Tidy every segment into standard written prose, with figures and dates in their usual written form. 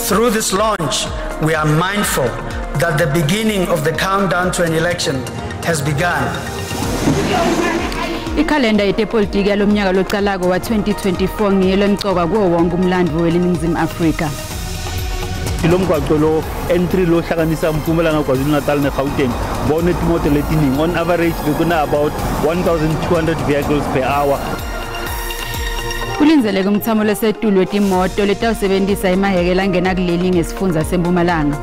Through this launch, we are mindful that the beginning of the countdown to an election has begun. Ikhalenda yetepolitiki yalomnyaka localako wa-2024 ngiyo lemcoka kuwo wonke umlandvo weleNingizimu Afrika. Lo mgwaqo lo N3 lo hlanganisa Mpumalanga, KwaZulu-Natal neGauteng bone timoto letiningi. On average bekuna about 1200 vehicles per hour. Kulindzeleke umthamo lesetulu wetimoto letawusebentisa emahheke langena kuleli ngesifundza seMpumalanga.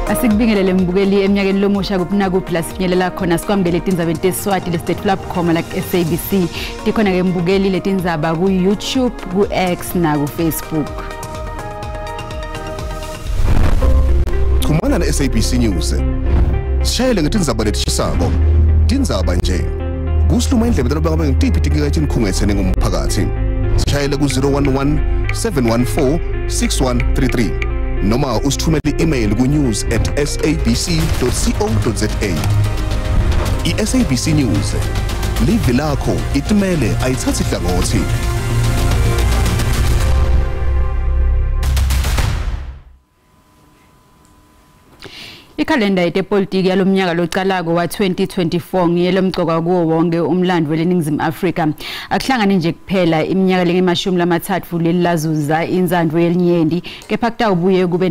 Asikubingelele mbukeli eminyakeni lomusha kuphi nakuphi la sifinyelela khona, sikwamukele tindzaba tesiswati lesitetfula bukhoma la ku-SABC. Tikhona-ke mbukeli letindzaba ku-YouTube, ku-X naku-Facebook. Chumana na-SABC News. Sishayele ngetindzaba letishisako. Tindzaba nje. Kusiluma indlebe talobanga ngitiphi tinkinga letikhungetsene ngumphakathi. Sishayele ku-011 714 6133 noma usithumele i-email ku-news@sabc.co.za. I-SABC News, livi lakho, itimele, ayithathi hlangothi. Ikhalenda yetepolitiki yalomnyaka localako wa-2024 ngiyo lemcoka kuwo wonke umlandvo weleNingizimu Afrika. Akuhlangani nje kuphela iminyaka lengemashumi lamathatfu lelilazuza intsandvo yelinyenti, kepha kutawubuye kube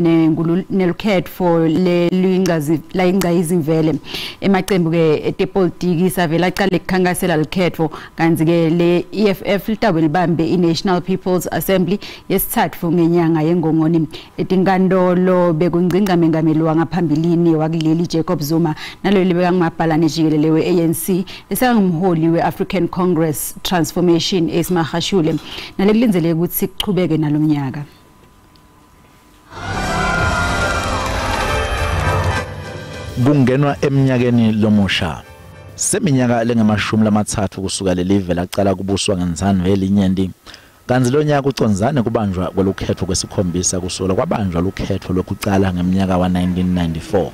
nelukhetfo layingcayizivele. Emacembu-ke etepolitiki savele acale kukhankasela lukhetfo, kantsi-ke le EFF litawube libambe i-National People's Assembly yesitsatfu ngenyanga yeNgongoni. Etinkantolo bekungcingca mengameli wangaphambilini wakuleli Jacob Zuma naloyo lebekangumabhalane jikelele we-ANC lesakangumholi we-African Congress Transformation Ace Magashule, nalekulindzeleke ukuthi kuchubeke nalomnyaka. Kungenwa eminyakeni lomusha seminyaka lengamashumi lamathatfu kusuka lelive lacala kubuswa ngentsandvo yelinyenti, kantsi lo nyaka ucondzane kubanjwa kwelukhetfo kwesikhombisa kusukela kwabanjwa lukhetfo lwekucala ngemnyaka wa-1994.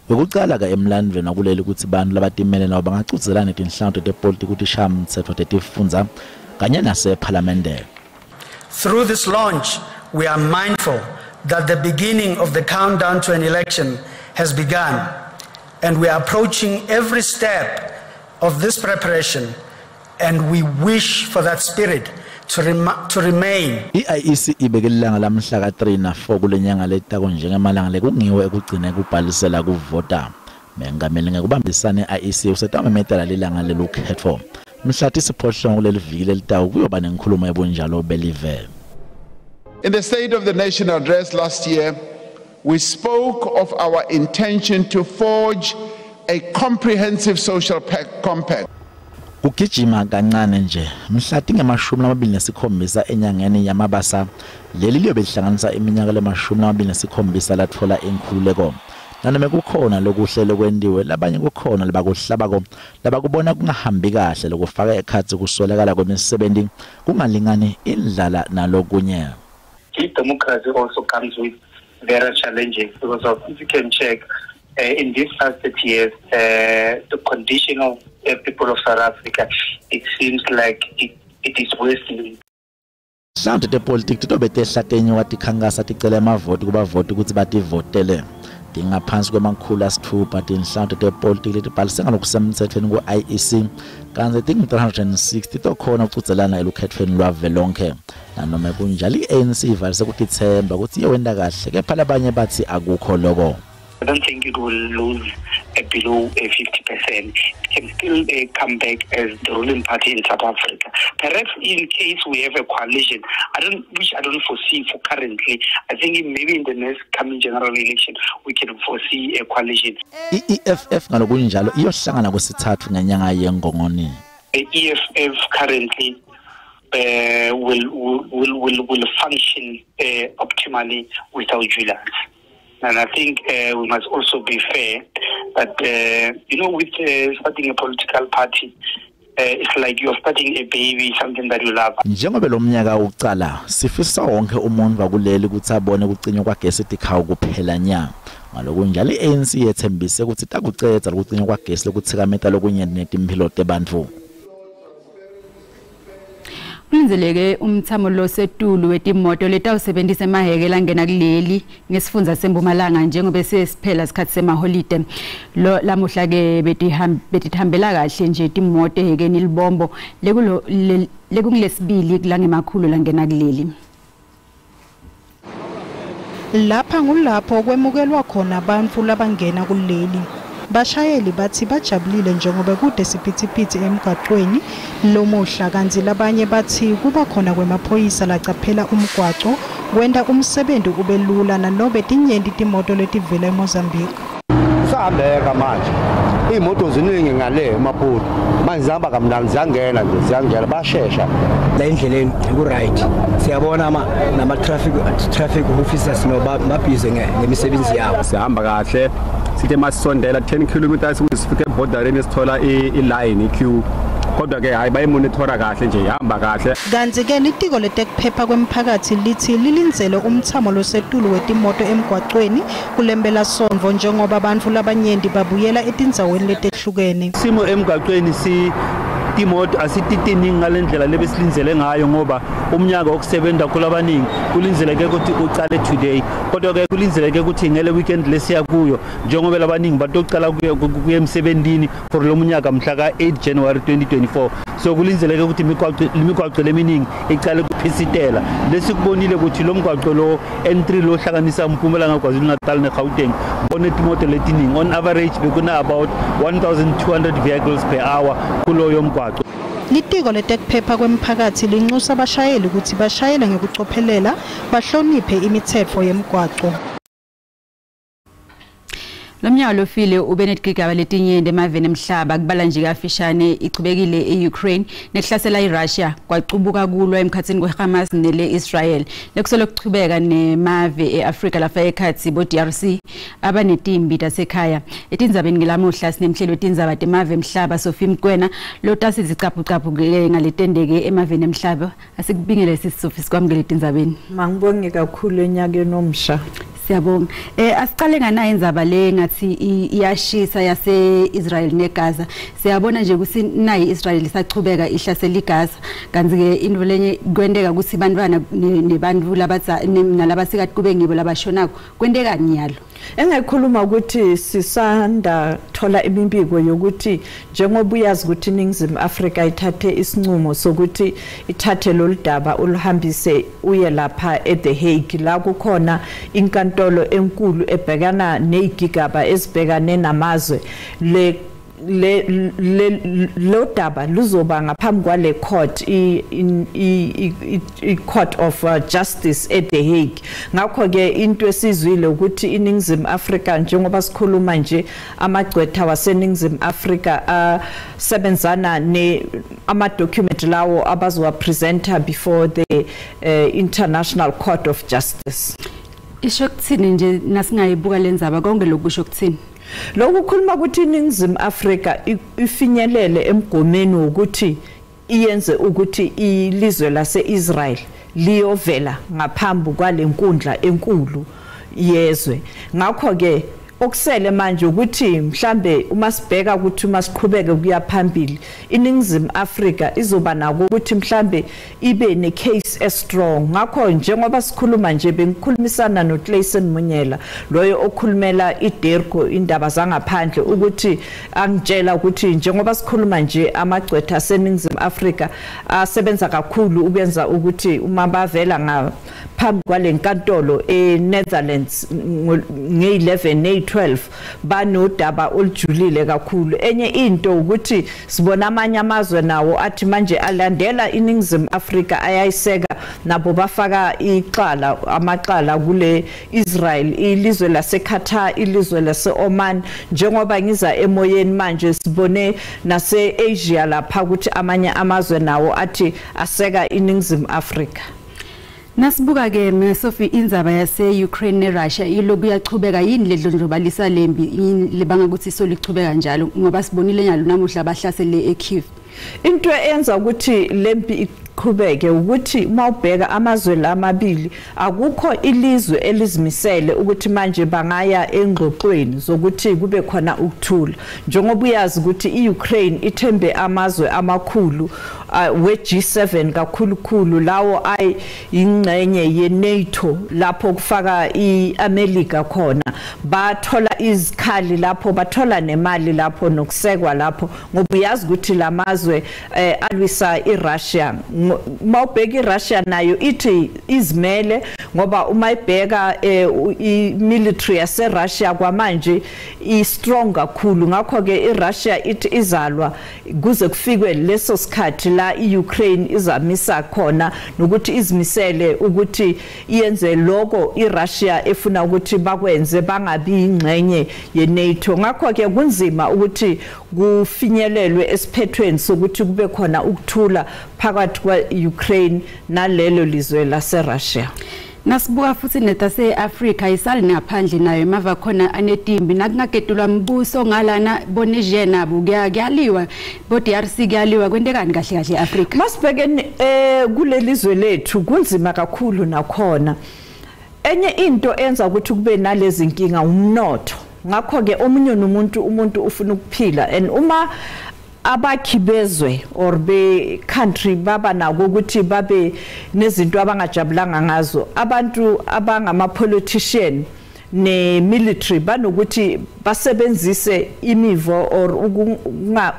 Kwekucala-ke emlandvweni wakuleli kutsi bantfu labatimele nabo bangacudzelana netinhlango tepolitiki kutishayamtsetfo tetifundza kanye nasephalamende. Through this launch, we are mindful that the beginning of the countdown to an election has begun, and we are approaching every step of this preparation, and we wish for that spirit to remain. I-IEC ibeke ilanga lamhla ka-3 na-4 kule nyanga letako njengemalanga lekungiwo ekugcina kubhalisela kuvota. Mengameli ngekubambisana ne-IEC usetawumemetela lilanga lelukhetfo. Mhla tisiphohlongo kuleli viki lelitawo kuyoba nenkhulumo yebunjalo belive. In the State of the Nation address last year, we spoke of our intention to forge a comprehensive social compact. Kugijima kancane nje mhla tingemashumi lamabili nesikhombisa enyangeni yaMabasa, leli liyobe lihlanganisa iminyaka lemashumi lamabili nesikhombisa latfola inkhululeko. Nanoma kukhona lokuhle lokwentiwe, labanye kukhona labakuhlabako labakubona kungahambi kahle, lokufaka ekhatsi kuswelakala kwemisebenti, kungalingani, indlala nalokunye. Democracy also comes with various challenges because of, if you can check, in these past 30 years, the condition of the people of South Africa, it seems like it is worsening. Tinhlango tepolitiki titobe tehla tenyuka tikhankasa ticela emavoti kubavoti kutsi bativotele. Tingaphansi kwema-600 tinhlango tepolitiki letibhalise ngalokusemtsetfweni ku-IEC, kantsi tingu-360 titokhona kucudzelana elukhetfweni lwavelonkhe. Nanoma kunjalo, i-ANC ivalise kutitsemba kutsi iyowenta kahle, kepha labanye batsi akukho loko. I don't think it will lose below 50%. It can still come back as the ruling party in South Africa. Perhaps in case we have a coalition, I don't, which I don't foresee for currently. I think maybe in the next coming general election, we can foresee a coalition. I-EFF ngalokunjalo iyohlangana kwesithathu ngenyanga yeNgongoni. The EFF currently will function optimally without Julius. And I think we must also be fair that, with starting a political party, it's like you're starting a baby, something that you love. Njengoba lo mnyaka ucala, sifisa wonke umuntu wakuleli ukuthi abone ukucinywa kwagesi tikhawu kuphela nya. Ngalokunjalo, i-ANC yethembise ukuthi itakucedza lokucinywa kwagesi lokuthikameta lokunye netimphilo tebantfu. Kulindzeleke umthamo losetulu wetimoto letawusebenzisa emahheke langena kuleli ngesifundza seMpumalanga njengoba sesiphela isikhathi semaholide. Lo lamuhla ke betihambela kahle nje timoto ehhekeni libombo lekungilesibili kulangemakhulu langena kuleli. Lapha ngulapho kwemukelwa khona bantfu labangena kuleli. Bashayeli bathi bajabulile njengoba kude siphithiphithi emgwaqweni lomuhla, kantsi labanye bathi kuba khona kwemaphoyisa lacaphela umgwaco kwenta umsebenzi ube lula nanobe tinyenti timoto letivela eMozambique. Kusahambeka manje, iy'moto ziningi ngale eMaputo manje zihamba kamnandi, ziyangena nje, ziyangena bashesha la endleleni ku-right. Siyabona nama-traffic officers no babhize ngemisebenzi yabo. Sihamba kahle, sithe masisondela 10 kilometers ukuze sifike ebhodareni sithola i-line i-queue, kodwa ke hayi bayimonitora kahle nje, ihamba kahle. Kanti-ke litiko letekuphepha kwemphakathi lithi lilindzele umthamo losetulu wetimoto emgwacweni kulembela sondvo njengoba bantfu labanyenti babuyela etindzaweni letehlukene. Simo emgwaqweni si timoto asititiningi ngalendlela lebesilindzele ngayo ngoba umnyaka wokusebenza kulabaningi kulindzeleke ukuthi ucale today, kodwa ke kulindzeleke ukuthi ngele weekend lesiya kuyo njengoba labaningi batocala kuya emsebentini for lo munyaka mhla ka-8 January 2024. So kulindzeleke ukuthi imigwaqo leminingi icale kuphisitela. Lesikubonile ukuthi lo mgwaqo lo N3 lo hlanganisa Mpumalanga, KwaZulu-Natal neGauteng bone timoto letiningi, on average bekuna about 1200 vehicles per hour kuloyo mgwaqo. Litiko letekuphepha kwemphakathi linxusa abashayeli ukuthi bashayele ngekucophelela, bahloniphe imithetho yemgwaqo. Lomnyaka lofile ube netigigaba letinyenti emaveni emhlaba, kubala nje kafishane ichubekile e-Ukraine nekuhlasela iRussia, kwacubuka kulwa emkhatsini kweHamas nele-Israel, lekusolo kuchubeka nemave e-Afrika lafaka ekhatsi bo-DRC abanetimbi tasekhaya. Etindzabeni ngelamuhla sinemhleli wetindzaba temave emhlaba Sophie Mkwena lotasi zicaphucaphu ngaletendeke emaveni emhlaba. Asikubingele sisi Sophie, sikwamukele etindzabeni. Mangibonge kakhulu enyakeni omsha. Siyabonga. Asiqale nganayo indzaba le ngathi iyashisa yase-Israel neGaza. Siyabona nje ukuthi nayi i-Israel isachubeka ihlasela iGaza, kanti-ke into lenye kwenteka ukuthi bantwana nebantfu nalabasikati kube ngibo labashonako. Kwentekani nyalo? Engayikhuluma ukuthi sisanda thola imibiko yokuthi njengoba uyazi ukuthi iNingizimu Afrika ithathe isinqumo sokuthi ithathe lolu daba uluhambise uye lapha eThe Hague, la kukhona inkantolo enkulu ebhekana nezigigaba ezibhekane namazwe. Le lo daba luzoba ngaphambi kwale court, i Court of Justice at The Hague. Ngakho ke into esizwile ukuthi iNingizimu Afrika njengoba sikhuluma nje amagcwetha waseNingizimu Afrika asebenzana ne ama document lawo abazowa presenter before the International Court of Justice. Isho kuthini nje nasingayibuka lenzaba konke lokusho kuthini? Lokhu kukhuluma ukuthi iNingizimu Afrika ifinyelele emgomeni wokuthi iyenze ukuthi ilizwe lase-Israel liyovela ngaphambi kwale nkundla enkulu yezwe. Ngakho ke okusele manje ukuthi mhlambe uma sibheka ukuthi uma siqhubeke kuya phambili iNingizimu Afrika izoba nako ukuthi mhlambe ibe ne case e-strong. Ngakho njengoba sikhuluma nje bengikhulumisana noClayson Munyela loyo okhulumela iDirco indaba zangaphandle ukuthi angitshela ukuthi njengoba sikhuluma nje amagcwetha aseNingizimu Afrika asebenza kakhulu ukwenza ukuthi uma bavela ngaphambi kwale nkantolo eNetherlands nge-11 ne-12 banodaba olujulile kakhulu. Enye into ukuthi sibona amanye amazwe nawo athi manje alandela iNingizimu Afrika ayayiseka nabo bafaka icala amacala kule Israel, ilizwe laseQatar, ilizwe laseOman. Njengoba ngiza emoyeni manje sibone nase-Asia lapha ukuthi amanye amazwe nawo athi aseka iNingizimu Afrika. Nasibuka ke Sophie indzaba yase Ukraine neRussia iloku yachubeka, yini ledlondlobalisa lembi lebanga ukuthi solichubeka njalo ngoba sibonile nyalo namuhla bahlasele eKiev? Into eyenza ukuthi lempi iqhubeke ukuthi uma ubheka amazwe lamabili akukho ilizwe elizimisele ukuthi manje bangaya engxoxweni zokuthi kube khona ukuthula. Njengoba uyazi ukuthi iUkraine ithembe amazwe amakhulu we G7 kakhulukhulu lawo ayingxenye ye-NATO lapho kufaka iAmerica khona, bathola izikhali lapho, bathola nemali lapho nokusekwa lapho, ngoba uyazi ukuthi lamazwe alwisa iRussia. Mawubheka iRussia nayo ithi izimele, ngoba uma ibheka i-military yaseRussia kwamanje i-strong kakhulu. Ngakho ke iRussia ithi izalwa kuze kufikwe leso sikhathi la iUkraine izamisa khona nokuthi izimisele ukuthi iyenze lokho iRussia efuna ukuthi bakwenze, bangabi ingxenye yeNATO. Ngakho ke kunzima ukuthi kufinyelelwe esiphethweni sokuthi kube khona ukuthula phakathi kwa-Ukraine nalelo lizwe laseRussia. Nasibuka futhi netase-Afrika isali ngaphandle nayo, emava khona anetimbi nakungaketulwa mbuso ngalana boNiger nabo kuyaliwa, bo-DRC kuyaliwa. Kwentekani kahle kahle e-Afrika? Masibhekeni kuleli zwe lethu, kunzima kakhulu nakhona. Enye into enza ukuthi kube nalezi nkinga umnotho. Ngakho ke omunye nomuntu, umuntu ufuna ukuphila, and uma abakhi bezwe or be country baba nako ukuthi babe nezinto abangajabulanga ngazo, abantu abangama politician ne military banokuthi basebenzise imivo or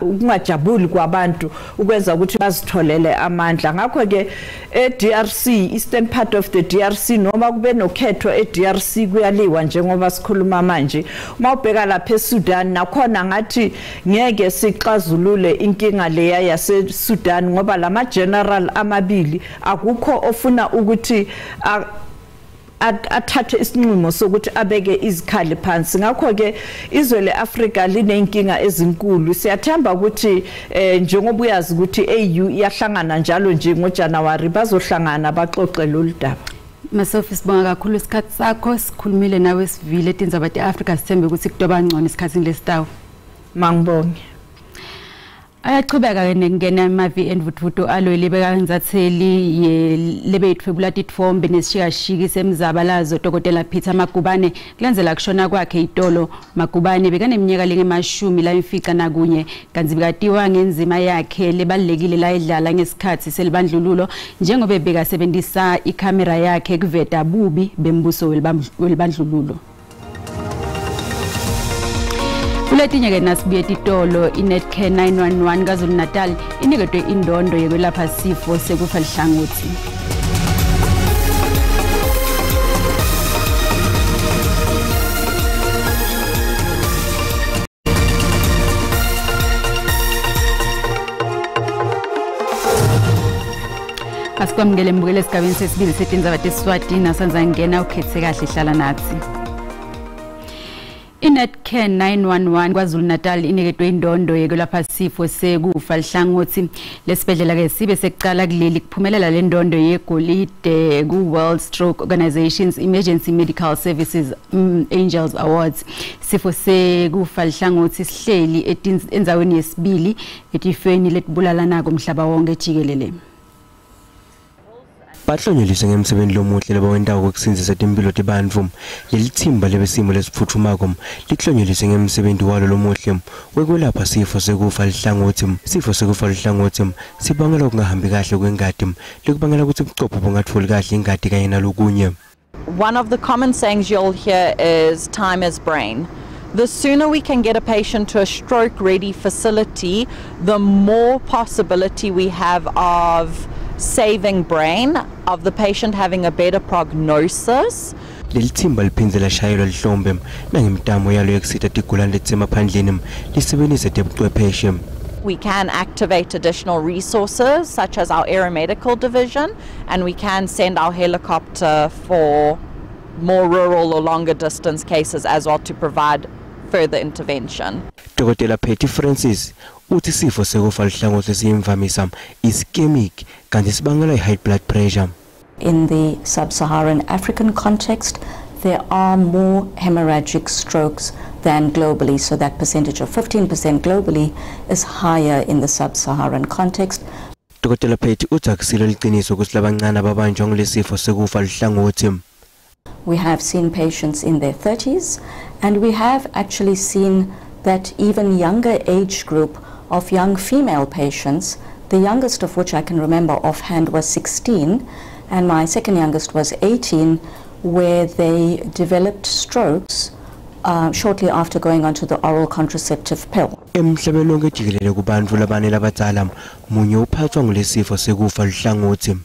ukungajabuli kwabantu ukwenza ukuthi bazitholele amandla. Ngakho ke eDRC, eastern part of the DRC, noma kube nokhetho eDRC kuyaliwa njengoba sikhuluma manje. Uma ubheka lapha eSudan nakhona, ngathi ngeke sixazulule inkinga leya yaseSudan, ngoba lama general amabili akukho ofuna ukuthi athathe isinqumo sokuthi abeke izikhali phansi. Ngakho ke izwe leAfrika linenkinga ezinkulu. Siyathemba ukuthi njengoba uyazi ukuthi AU iyahlangana njalo nje ngoJanuary, bazohlangana baxoxe lolu daba. Masofi, sibonga kakhulu isikhathi sakho, sikhulumile nawe, sivile tindzaba te-Afrika. Sithembe ukuthi kutoba ngcono esikhathini lesitawo. Mangibonge. Ayachubeka ke nekungena emavi endvudvudo alo lebekangitsatseli lebeyithwebula titfombe nesishikashiki semzabalazo Dr Peter Magubane kulandzela kushona kwakhe itolo. Magubane bekaneminyaka lengemashumi lamfica nakunye, kantsi bekatiwa ngenzima yakhe lebalulekile layidlala ngesikhatsi selibandlululo, njengoba bekasebentisa ikhamera yakhe kuveta bubi bembuso welibandlululo. Kuletinye-ke nasibuye titolo, i-Netcare 911 KwaZulu Natal iniketwe indondo yekwelapha sifo sekufa lihlangothi. Asikwamukele mbukele esigabeni sesibili setindzaba tesiswati. Nasanza ngena ukhethe kahle, hlala nathi. I-Netcare 911 KwaZulu Natal iniketwe indondo yekwelapha sifo sekufa lihlangothi. Lesibhedlela-ke sibe sekucala kuleli kuphumelela le ndondo yegolide ku-World Stroke Organization's Emergency Medical Services Angels Awards. Sifo sekufa lihlangothi sihleli endzaweni yesibili etifeni letibulalanako umhlaba wonke jikelele. Bahlonyeliswe ngemsebenzi lomuhle labawentako kwekusindzisa timphilo tebantfu. Leli thimba lebesimo lesiphuthumako lihlonyeliswe ngemsebenzi walo lomuhle wekwelapha sifo sekufa lihlangothi. Sifo sekufa lihlangothi sibangela ukungahambi kahle kwengati, lekubangela kutsi ubuchopho bungatfoli kahle ingati kanye nalokunye. One of the common sayings you'll hear is "time is brain." The sooner we can get a patient to a stroke ready facility, the more possibility we have of saving brain, of the patient having a better prognosis. Leli thimba liphindze lashayelwa lihlombe nangemitamo yalo yekusita tigulane letisemaphandleni lisebenzise tebuchwepheshe. We can activate additional resources such as our aeromedical division, and we can send our helicopter for more rural or longer distance cases as well to provide further intervention. Dr Patty Francis uthi sifo sekufa lihlangothi siyimvamisa ischemic, kanti sibangelwa i-high blood pressure. In the sub-Saharan African context, there are more hemorrhagic strokes than globally, so that percentage of 15% globally is higher in the sub-Saharan context. Dr Patty uthi akusilo liciniso ukuthi labancane ababanjwa ngulesifo sekufa lihlangothi. We have seen patients in their 30s, and we have actually seen that even younger age group of young female patients The youngest of which I can remember offhand was 16, and my second youngest was 18, where they developed strokes shortly after going onto the oral contraceptive pill. Emhlabeni wonke jikelele kubantfu labane labadzala munye uphathwa ngulesifo sekufa luhlangotsi.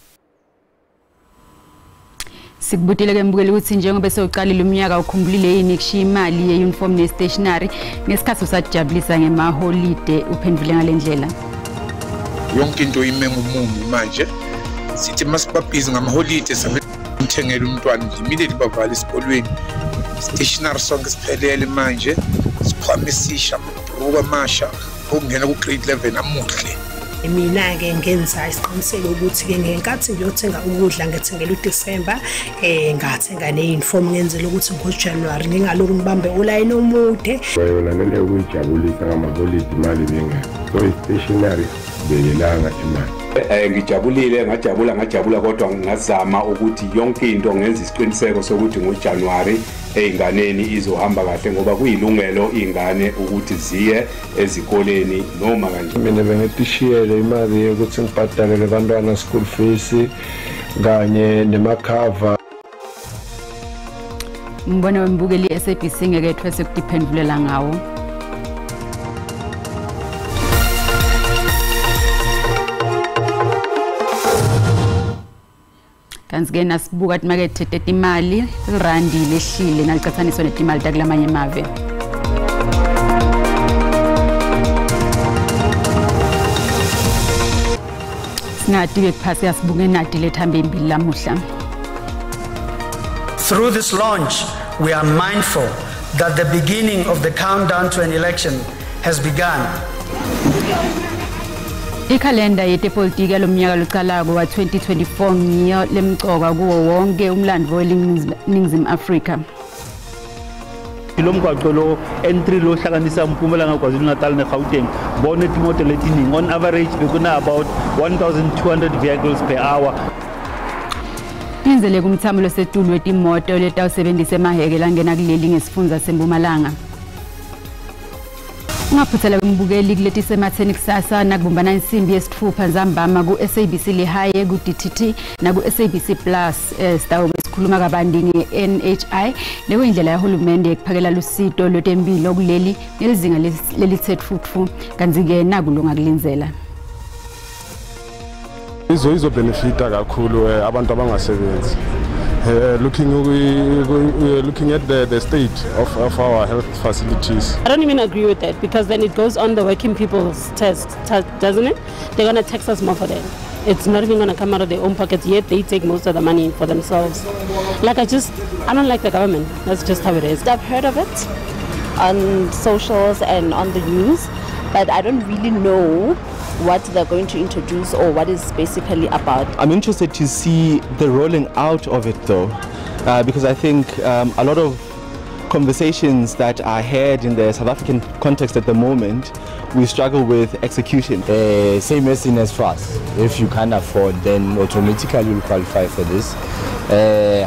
Sikubutile ke mbukeli ukuthi njengoba sewuqalile umnyaka ukhumbulile yini kushiya imali ye-uniform ne-stationery ngesikhathi usajabulisa ngemaholide uphendvule ngalendlela. Yonke into ime ngumumo manje sithi masibabhizi ngamaholide samthengela umntwana immediately bavala esikolweni stationery sonke siphelele manje sikhwama esisha amabhruku amasha okungena ku-grade 11 amuhle. Mina ke ngenza isiqiniseko ukuthi ke ngenkathi ngiyothenga ukudla ngethengela uDecember ngathenga neuniform ngenzela ukuthi ngoJanuary ngingaloku ngibambe ulayini omude. Yona lento yokuyijabulisa ngamaholide imali bengekho so i-stationery bekelanga imali. Ngijabulile ngajabula kodwa ngazama ukuthi yonke into ngenza isiqiniseko sokuthi ngoJanuary einganeni izohamba kahle ngoba kuyilungelo ingane ukuthi ziye ezikoleni noma kanje. Mina bengitishiyele imali yokuthi ngibhadalele abantwana school fees kanye nemakhava. Ngibona wembukeli SABC ngeke ethwese ukudiphendulela ngawo. Kanti ke nasibuka timakethe tetimali irandi lehlile nalicathaniswa netimali takulamanye emave. Sinati ke kuphasi asibuke nadi lethambe imbili lamuhla. Through this launch, we are mindful that the beginning of the countdown to an election has begun. Ikhalenda yetepolitiki yalomnyaka localako wa-2024 ngiyo lemcoka kuwo wonke umlandvo weNingizimu Afrika. Lo mgwaqo lo N3 lo hlanganisa Mpumalanga, KwaZulu-Natal neGauteng bone timoto letiningi on average bekuna about 1200 vehicles per hour. Tinzele kumthamo losetulu wetimoto letawusebenzisa emaheke langena kuleli ngesifundza seMpumalanga. Ungaphuthela kwembukeli kuleti sematheni kusasa nakubumbana insimbi yesithupha nzambama ku-SABC Lehae, ku-DTT naku-SABC Plus. Sitawube sikhuluma kabanti nge-NHI lekuyindlela yahulumende yekuphakela lusito lwetempilo kuleli ngelizinga lelitsetfutfu kantsi-ke nakulunga kulindzela. Izobenefita kakhulu abantu abangasebenzi. Looking at the state of our health facilities. I don't even agree with that because then it goes on the working people's test, doesn't it? They're going to tax us more for that. It's not even going to come out of their own pockets, yet they take most of the money for themselves. Like I don't like the government. That's just how it is. I've heard of it on socials and on the news, but I don't really know what they're going to introduce or what it's basically about. I'm interested to see the rolling out of it though, because I think a lot of conversations that are had in the South African context at the moment, we struggle with execution. Same as in NSFAS. If you can't afford, then automatically you'll qualify for this.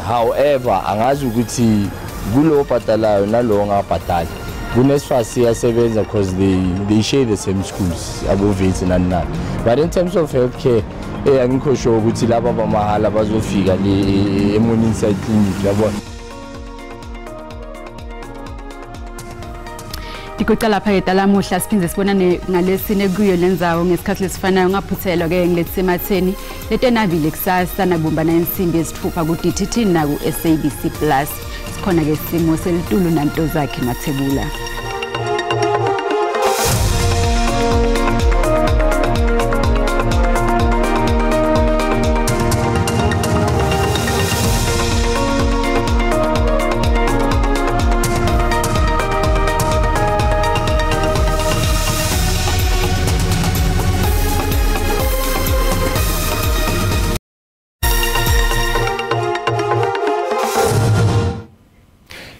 However, angazi ukuthi kulo obhadalayo nalo ongabhadali. NSFAS iyasebenza because they share the same schools, abo-Wits nani nani. But in terms of healthcare, angikho sure ukuthi laba bamahala bazofika le eMorningside Clinic yabona. Tikucala lapha ke lamuhla siphindze sibonane ngalesine kuyo lendzawo ngesikhathi lesifanayo ngaphuthelwa ke ngiletsematheni letenabile kusasa nakubumbana insimbi yesithupha ku-DTT naku-SABC Plus. Sikhona ke simo selitulu nanto zakhe Mathebula.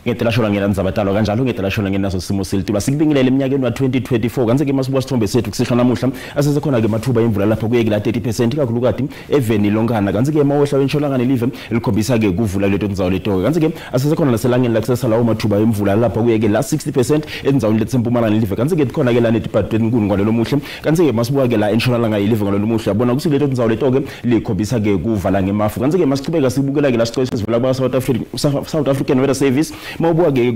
Ngetelashona ngena ndzaba kanjalo ngetelashona ngenaso simo selitulu asikubingelele eminyakeni wa 2024 kanti ke masibuka sithombe sethu kusihla namuhla asesekhona ke mathuba imvula lapha kuye la 30% ikakhulukati eveni lonkana kanti ke mawehla wentshonalanga nelive likhombisa ke kuvula leto ndzawo leto kanti ke asesekhona naselangeni lakusasa lawo mathuba imvula lapha kuye ke la 60% endzaweni letsempumalanga nelive kanti ke khona ke la netibhadu enkulu ngalelo muhle kanti ke masibuka ke la entshonalanga yelive ngalelo muhle yabona ukuthi leto ndzawo leto ke likhombisa ke kuvala ngemafu kanti ke masichubeka sibukela ke la sicelo sivela kwa South African Weather Service mawubuka ke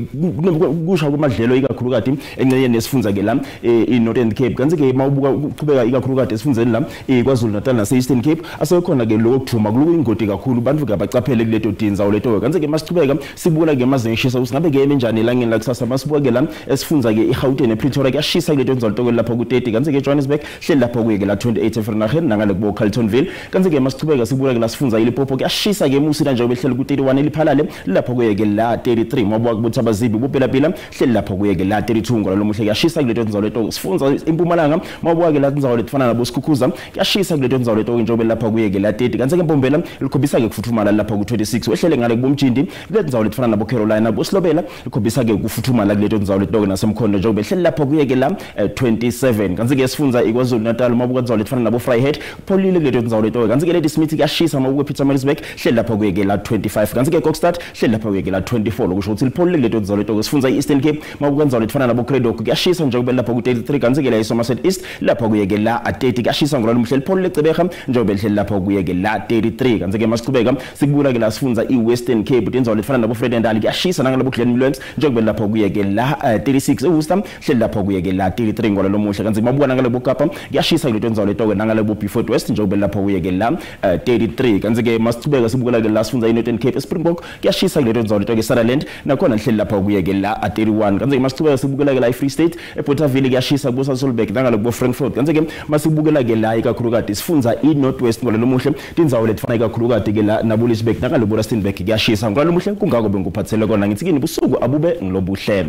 kusha kumadlelo ikakhulukati engcenye nesifunza ke la i-Northern Cape kanti ke mawubuka kuchubeka ikakhulukati esifunzeni la KwaZulu Natal nase Eastern Cape asekhona ke lokho kuthuma kuluyingoti kakhulu bantu ke abacaphele kuleto tindzawo leto kanti ke masichubeka sibuka ke amazinga eshisa ukuthi ngabe ke enjani elangeni lakusasa masibuka ke la esifunza ke iGauteng ePretoria kuyashisa kuleto ndzawo leto lapha ku-30 kanti ke Johannesburg hleli lapha kuye ke la 28 eVereeniging nangale kubo Carltonville kanti ke masichubeka sibuka ke la sifunza iLimpopo kuyashisa ke eMusina njengoba ehleli ku-31 eliphalale lapha kuye ke la 33 mawubuka kubuthi abazibi bupelapela hleli lapha kuye ke la 32 ngalo muhle kuyashisa kuleto ndzawo leto sifunza impumalanga mawubuka ke la ndzawo letifana nabo Sikhukhuza kuyashisa kuleto ndzawo leto njengoba lapha kuye ke la 30 kanti ke Mpombela likhombisa ke kufuthumala lapha ku-26 wehlele ngale kubomjindi kuleto ndzawo letifana nabo Carolina bosilobela likhombisa ke kufuthumala kuleto ndzawo leto nasemkhondo njengoba ehleli lapha kuye ke la 27 kanti ke sifunza iKwaZulu Natal mawubuka ndzawo letifana nabo Vryheid kupholile kuleto ndzawo leto kanti ke Ladysmith kuyashisa mawubuka Pietermaritzburg hleli lapha kuye ke la 25 kanti ke Kokstad hleli lapha kuye ke la 24 lokusho ukuthi lipholile kuleto ndzawo leto sifunza i-Eastern Cape mawubuka ndzawo letifana nabo Cradock kuyashisa njengoba lapha ku-33 kanti ke la iSomerset East lapha kuye ke la 30 kuyashisa ngolalo muhle lipholile eCebeka njengoba lihleli lapha kuye ke la 33 kanti ke masichubeka sikubula ke la sifunza i-Western Cape tindzawo letifana nabo Vredendal kuyashisa nangalabo Glen Williams njengoba lapha kuye ke la 36 eWorcester hleli lapha kuye ke la 33 ngolalo muhle kanti mabuka nangalabo Kapa kuyashisa kuleto ndzawo leto ke nangalabo Beaufort West njengoba lapha kuye ke la 33 kanti ke masichubeka sibukela ke la sifunza i-Northern Cape eSpringbok kuyashisa kuleto ndzawo leto ke Sutherland nakhona lihleli lapha kuye ke la 31 kanti ke masichubeka sibukela ke la iFree State eBothaville kuyashisa kubo Sasolburg nangalo Frankfurt kanti ke masibukela ke la ikakhulukati sifunza iNorth West ngolalo muhle tindzawo letifana ikakhulukati ke la naboLisburg nangalo Rustenburg kuyashisa ngolalo muhle kungako bengikuphathele kona ngithi kini busuku abube ngilobuhle.